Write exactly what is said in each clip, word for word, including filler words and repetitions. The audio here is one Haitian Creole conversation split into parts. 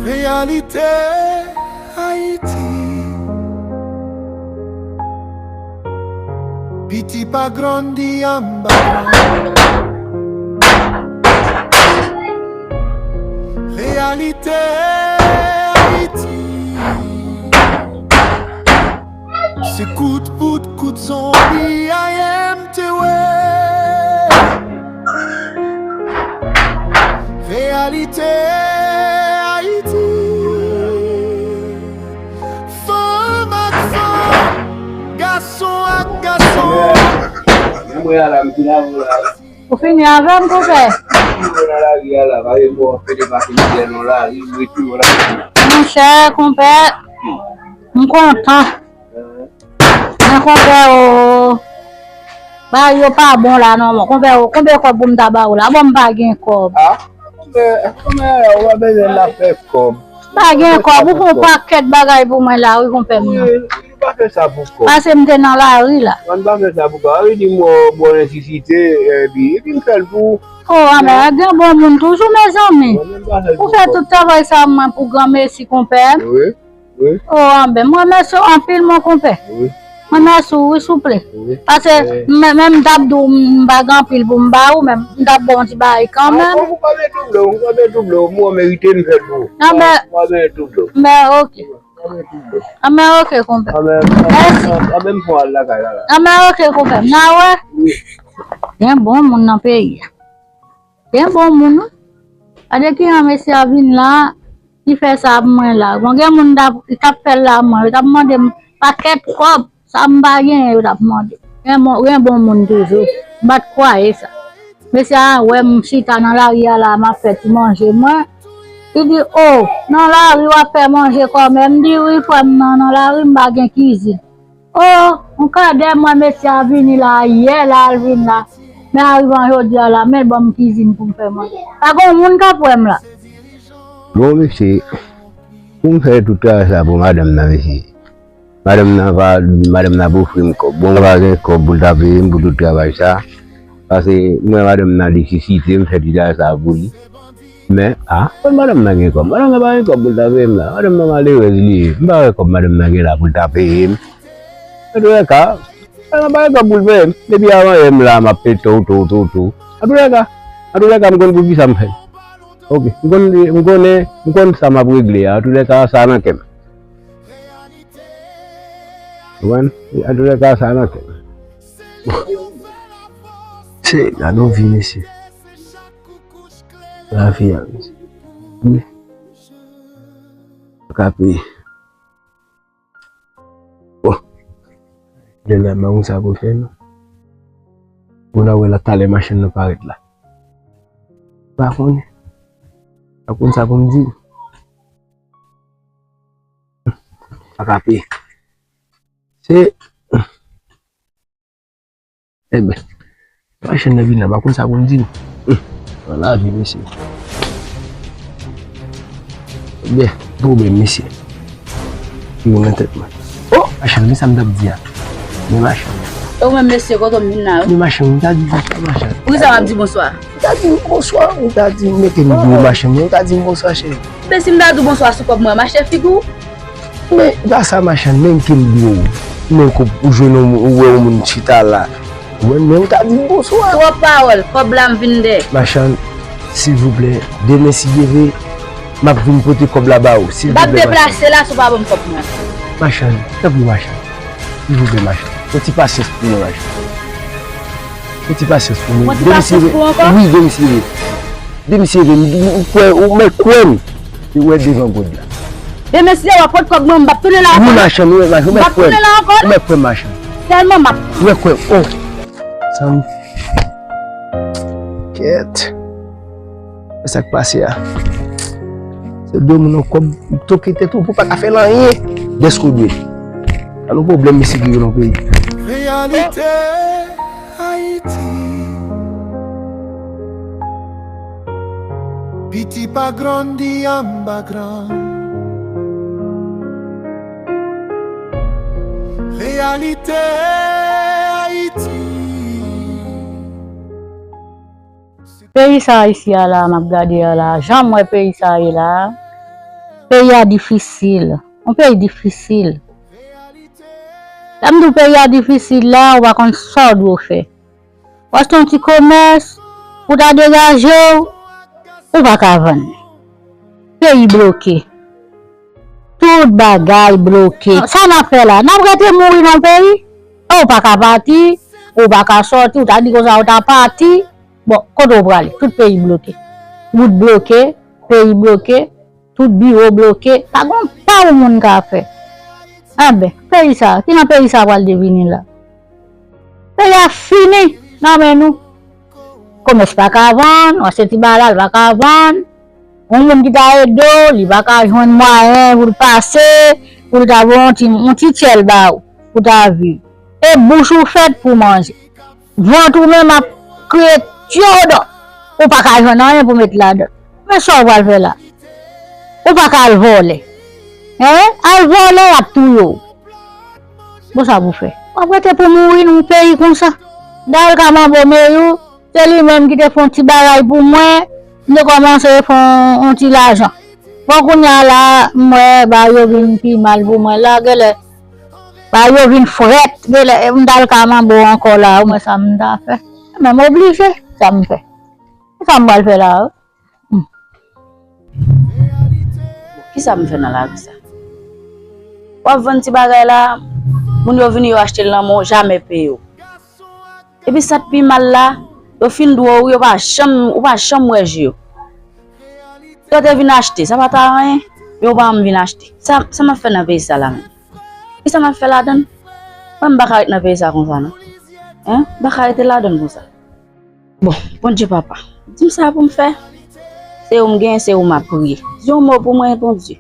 Reyalite Ayiti. Piti pa grandi anba gran. Reyalite Ayiti. Se kout poud, kout zonbi, I M T W. Reyalite Ayiti. Fanm ak fanm, gason ak gason. Mwen ala m fin avè w la. Ou fini avè m, konpè? Mwen nan lari a la, pa gen mò, pede pa fin fè non lari, m ret tou la. Monchè, konpè, m kontan. Men konpè o, bagay yo pa bon la non, mon. Konpè o, konbyen kòb pou m ta ba ou la? Bon, m pa gen kòb. Ah, konpè, konpè, ou pa bezwen la fè kòb. Pa gen kòb, ou fè yon pakèt bagay pou mwen la, wi, konpè m nan. Wi, nou pa fè sa pou kòb. Pase m te nan lari la. An pa fè sa pou kòb. Ou di m, bon, nesesite, epi, epi m fè l pou ou. O, anben, gen bon moun toujou, mezanmi. Ou fè tout travay sa mwen pou granmesi, konpè m. Wi. Wi. O, anben, m remèsye w anpil, mon konpè. Wi. M remèsye w, wi, souple. Wi. Pase, men, men m t ap di w, m pa gen anpil pou m ba ou, men m t ap ba w yon ti bagay kanmenm. Ou pa mete double, ou pa mete double, ou merite m fè l pou ou. Anben, ou pa mete double. Anben, ok. Ou pa mete double. Anben, ok, konpè. Anben, mèsi. Anben, m pran al lakay la, la. Anben, ok, konpè. N a wè. Wi. Gen bon moun nan peyi a. Gen bon moun, wi. Gade kijan mesye a vin la, li fè sa pou mwen la. Bon, gen moun t ap, t ap fè l la, mwen, yo t ap mande m pakèt kòb, sa m pa genyen, yo t ap mande. Gen bon, gen bon moun toujou. M pa t kwaye sa. Mesye a wè m chita nan lari a la, m ap fè ti manje mwen. Li di, o, nan lari w ap fè manje kòmè? M di, wi, frè m nan, nan lari m pa gen kizin. O, yon kadè mwen mesye a vini la, yè la, l vin la. Men arivan jodi a la, men ban m kizin pou m fè manje. Pa gen moun k ap wè m la. Bon, mesye, pou m fè tout travay sa pou madanm nan, mesye. Madanm nan pa, madanm nan pa ofri m kòb. Bon, m pa gen kòb pou l ta peye m pou tout travay sa. Pase, mwen, madanm nan nesesite m fè ti travay sa pou li. Men, a, kon madanm nan gen kòb. Madanm nan pa gen kòb pou l ta peye m la. Madanm nan malerèz li ye. M pa wè kòb madanm nan gen la pou l ta peye m. Antoulèka, madanm nan pa gen kòb pou l peye m. Depi avan yè m la, m ap peye tou, tou, tou, tou. Antoulèka, antoulèka, m konn poukisa m fè l. Ok, m konn, m konnen, m konn sa m ap regle a. Antoulèka, sa nan kè m. Ou konprann? Antoulèka, sa nan kè m. Se, gade yon vi, mesye. Lavi a, mesye. Wi. Ka peye. Bon. Lè la, m pa konn sa pou fè, non. Bon, n a wè la, talè machann nan parèt la. Pa konnen. Pa konn sa pou m di. Pa ka peye. Se Ebyen, machann nan vin la, m pa konn sa pou m di l. Nan lavi, mesye. Ebyen, pwoblèm, mesye. Ki gen nan tèt mwen. O, machann, men sa m t ap di a. Men machann. E ou menm, mesye, kote w vin la, wi? Men machann, m ta di bonswa, machann. Poukisa w ap di bonswa? M ta di m bonswa, m ta di, mete m di w, machann, m ta di m bonswa, cheri. Men si m ta di w bonswa sou kòb mwen, mache figi w? Men, pa sa, machann, men ke m di w. Men ke w jwenn yon moun, ou wè yon moun chita la. Ou wè, men ou ta di m bonswa. Twòp pawòl, kòb la m vin dèyè. Machann, silvouplè, demen si Dye vle, m ap vin pote kòb la ba ou, silvouplè, machann. M ap deplase la si w pa ban m kòb mwen. Machann, tanpri, machann. Silvouplè, machann. Yon ti pasyans pou mwen, machann. Yon ti pasyans pou mwen. Yon ti pasyans pou ou ankò? Wi, demen si Dye vle. Demen si Dye vle, m, m, m kwè, ou mèt kwè m. Li wè devan God la. Demen si w ap pot kòb mwen, m p ap tounen la ankò. Wi, machann, wi, machann, ou mèt kwè m. M p ap tounen la ankò. Ou mèt kwè m, machann. Sèlman m ap. Ou mèt kwè m. O. Sa m. Kèt. Sa k pase a? Se de moun nan kòb, toke tèt ou pou pa ka fè l anyen. Dèske w dwe. Alò pwoblèm mesye ki gen nan peyi. Reyalite Ayiti. Piti pa grandi anba gran. Reyalite Ayiti. Peyi sa isi a la, m ap gade a la, jan m wè peyi sa ye la, Peyi a difisil. Yon peyi difisil. Lè m di w peyi a difisil la, ou pa konn sa w dwe fè. Ou achte yon ti komès, pou ta degaje w, ou pa ka vann. Peyi bloke. Tout bagay bloke. Sa n ap fè la? N ap rete mouri nan peyi? Ou pa ka pati, ou pa ka sòti, ou ta di konsa ou ta pati. Bon, kote w prale? Tout peyi bloke. Wout bloke, peyi bloke, tout biwo bloke. Pa gon pa yon moun ka fè. Enben, peyi sa, ki jan peyi sa pral devini la? Peyi a fini nan men nou. Komès pa ka vann, w achte ti bagay la, l pa ka vann. Yon moun ki ta ede w, li pa ka jwenn mwayen pou l pase, pou l ta voye yon ti, yon ti tchèl ba ou, pou ta viv. E bouch ou fèt pou manje. Vant ou menm ap kriye tyodo. Ou pa ka jwenn anyen pou met ladan. Men sa w pral fè la? Ou pa ka al vòlè. Hein? Al vòlè, y ap touye w. Bon, sa pou fè? W ap rete pou mouri nan yon peyi konsa. Dayè, l ka manbo meri w, se li menm ki te fè yon ti bagay pou mwen, m te kòmanse fè yon, yon ti lajan. Bon, kounye a la, m wè bagay yo vin pi mal pou mwen la, genlè bagay yo vin frèt, genlè m t al ka manbo ankò la, ou wè sa m ta fè. Men m oblije, sa m fè. Sa m pral fè la, wi. Hmm. Kisa m fè nan lavi sa? W ap vann ti bagay la, moun yo vini, yo achte l nan men w, jamè peye w. Epi sa k pi mal la, yo fin dwe w, yo pa janm, ou pa janm wè je yo. Yo te vin achte, sa pa ta anyen, men yo pa janm vin achte. Sa, sa m ap fè nan peyi sa la menm? Kisa m ap fè ladan l? Mwen, m pa ka ret nan peyi sa konsa non. Hein? M pa ka rete ladan l konsa. Bon, Bondye papa, di m sa pou m fè. Se ou m genyen, se ou m ap priye. Di yon mo pou mwen, Bondye.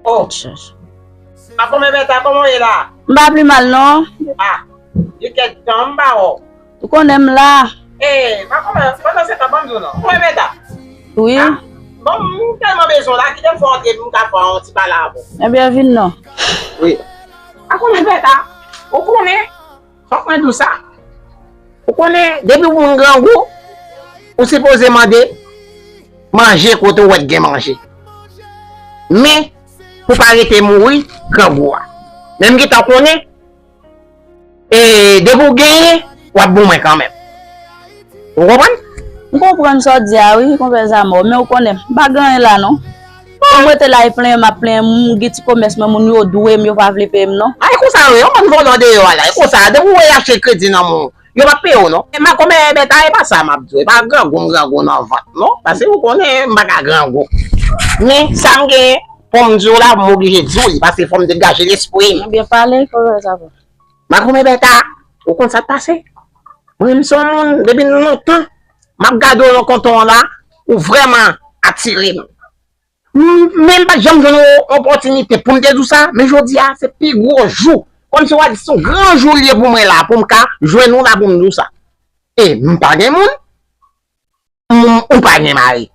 Oh. Makomè Bèta, kòman w ye la? M pa pi mal non. Ah, gen kèk tan m pa wè w. Ou konnen m la. Eh, Makomè, pandan se tan, ban m di w non. Makomè Bèta. Wi. Ah, bon, m tèlman bezwen w la, kite m fè w antre pou m ka fè yon ti pale avè w. Ebyen, vin non. Wi. Makomè Bèta, ou konnen, fòk mwen di w sa. Ou konnen, depi yon moun grangou, ou sipoze mande manje kote w wè k gen manje. Men, pou pa rete mouri grangou a. Men m gentan konnen, e, depi w genyen, w ap bon mwen kanmenm. Ou konprann? M konprann sa w di a wi, konpè Zamò, men ou konnen, m pa gen anyen la non. Fò m rete la e plenyen, m ap plenyen, m gen ti komès mwen, moun yo dwe m, yo pa vle peye m non. A, e konsa yo ye, yon bann vòlò deyò a la, e konsa, depi w wè y achte kredi nan men w, yo p ap peye w non. E makomè Bèta, e pa sa m ap di w, e pa grangou m grangou nan vant non, paske ou konnen m pa ka grangou. Men sa m genyen pou m di w la, m oblije di w li, paske fò m degaje lespri m. Byen pale, konpè Zamò. Makomè Bèta, ou konn sa k pase? Mwen menm se yon moun, depi lontan, m ap gade w nan konton an la, ou vrèman atire m. M, men m pa t janm jwenn yon opòtinite pou m te di w sa, men jodi a, se pi gwo jou. Kòmsi w a di se yon gran jou l ye pou mwen la, pou m ka jwenn ou la pou m di w sa. E m pa gen moun, m, ou pa gen mari.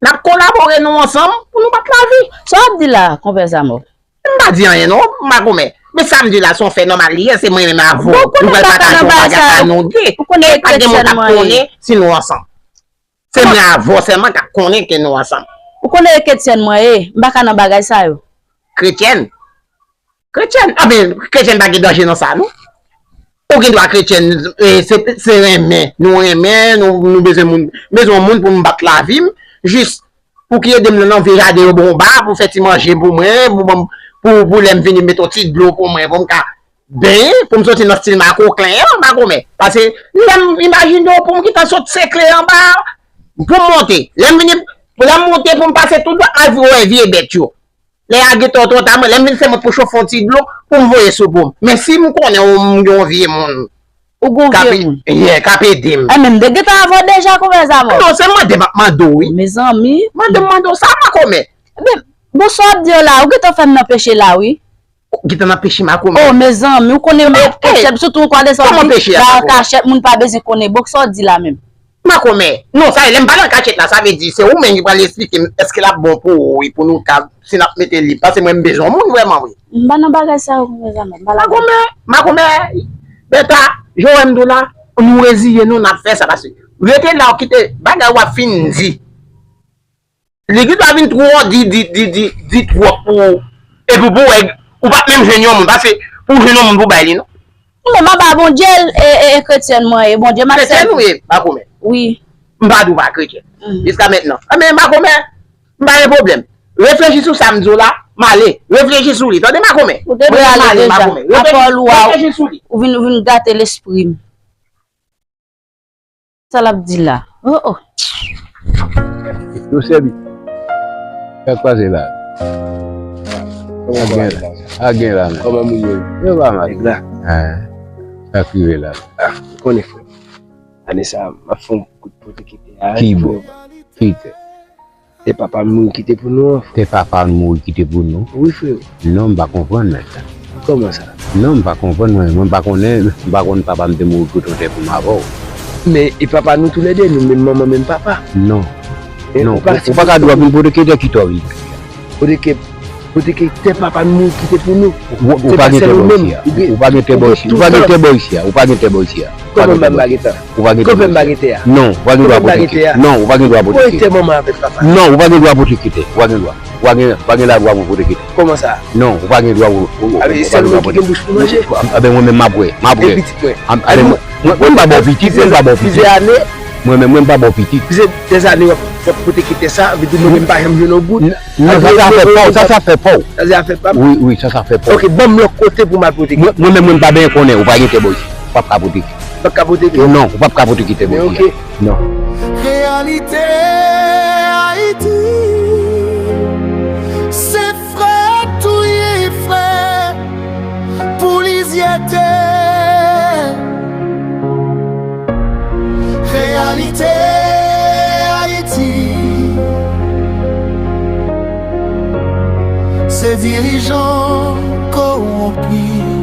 N ap kolabore nou ansanm pou nou bat lavi. Sa w ap di la, konpè Zamò? M pa di anyen non, makomè. Men sa m di la, se yon fè nòmal li ye, se mwen menm avè w. Bon, ou konnen nou pral pataje yon bagay sa nou de. Ou konnen e pa gen moun k ap konnen si nou ansanm. Se mwen avè w sèlman k ap konnen ke nou ansanm. Ou konnen e kretyèn mwen ye, m pa ka nan bagay sa yo. Kretyèn? Kretyèn, anben, kretyèn pa gen danje nan sa, non. Ou gen dwa kretyèn, e, se, se renmen. Nou renmen, nou, nou bezwen moun, bezwen yon moun pou m bat lavi m, jis pou ki ede m nan vye jaden yo, bon, ba, pou fè ti manje pou mwen, pou, pou, pou lè m vini, met yon ti dlo pou mwen, pou m ka benyen, pou m soti nan stil makoklen an, makomè. Paske lè m imajine w, pou m gentan sot sekle anba, pou m monte. Lè m vini, lè m monte, pou m pase tout dwat, al wè vye bèt yo. Lè a gentan twò ta, mwen, lè m vin fè mwen pou chofe yon ti dlo pou m voye sou po m. Men si m konnen w, m gen yon vye moun. Ou gen yon vye moun? Yeah, k ap ede m. E men m te gentan avè w deja, konpè Zamò. Non, se mande m ap mande w, wi. Mezanmi. Mande m mande w sa, makomè. Men, bon, sa w ap di yo la, ou gentan fè m nan peche la, wi. Ou gentan nan peche, makomè. Oh, mezanmi, ou konnen m ret kachèt, sitou yon kwa desann di, nan kachèt, moun pa bezwen konnen. Bon, sa w di la menm? Makomè. Non, sa e lè m pa nan kachèt la, sa vle di se ou menm ki pral esplike m èske l ap bon pou ou, wi, pou nou ka, si n ap mete li, paske mwen m bezwen yon moun vrèman, wi. M pa nan bagay sa yo, konpè Zamò, m pa la. Makomè, makomè, Bèta, jan w wè m tou la, nou reziye nou, n ap fè sa, paske rete la, w kite bagay w ap fin di. Legliz pa vin twò di, di, di, di, di twòp pou ou. Epi pou wè, ou pa t menm jwenn yon moun, paske pou w jwenn yon moun pou bay li, non. Mwen, m aba Bondye, e, e, e kretyèn mwen ye, Bondye m ap sèvi. Kretyèn ou ye, Makomè? Wi. M pa di w pa kretyèn. Mhm. Jiska mentnan. Enben, Makomè, m pa gen pwoblèm. Reflechi sou sa m di w la, m ale. Reflechi sou li. Tande, Makomè. Ou te dwe ale deja. Makomè. Apòl ou a, reflechi sou li. Ou vin, ou vin gate lespri m. Sa l ap di la? Oh, oh. Yo sèvi. Sa k pase la? Kòman bagay la? A gen la, men. Kòman moun yo ye? Yo pa mal. Nèg la. Ah, sa k rive la? Ah, ou konnen, frè. Ane sa, m ap fè yon kout pote ki te a. Ki bò? Ki te? Te papa m mouri kite pou nou an, frè. Te papa m mouri kite pou nou? Wi, frè. Non, m pa konprann mèt la. Kòman sa? Non, m pa konprann mwen. Mwen, m pa konnen, m pa konn papa m te mouri kote yon tè pou m avè w. Men, e papa nou toulède, nou menm manman, menm papa. Non. Non, ou pa, ou pa ka di w ap vin pote ki tè ki tò vin. Pote ki, pote ki tè papa n mouri kite pou nou. Ou, ou pa gen tè bò isi a. Ou pa gen tè bò isi a. Ou pa gen tè bò isi a. Ou pa gen tè bò isi a. Kòman m pa gen tè a? Ou pa gen tè bò isi a. Non, ou pa gen dwa pote ki tè. Non, ou pa gen dwa pote ki tè. Ou pa gen dwa. Ou pa gen, pa gen ladwa pou pote ki tè. Kòman sa? Non, ou pa gen dwa pou, ou, ou, ou pa gen dwa pote. Enben, mwen menm m ap wè, m ap wè. Enben, mwen, mwen, mwen m pa ba w pitit, mwen m pa ba w pitit. Mwen menm, mwen m pa ba w pitit. Plizyè ane w ap, w ap pote ki tè sa, vle di mwen menm m pa janm jwenn yon goud. Non, sa, sa fè pa w, sa, sa fè pa w. Sa, sa fè pa m. Wi, wi, sa, sa fè pa w. Ok, ban m lòt kote pou m al pote ki tè. Mwen, mwen menm, mwen pa benyen konnen, ou pa gen tè bò isi. Ou p ap ka pote ki tè. Ou p ap ka pote ki tè. Non, ou p ap ka pote ki tè bò isi a. Non. Reyalite Ayiti, se frè touye frè pou lizyete. Reyalite Ayiti, se dirijan kowonpi.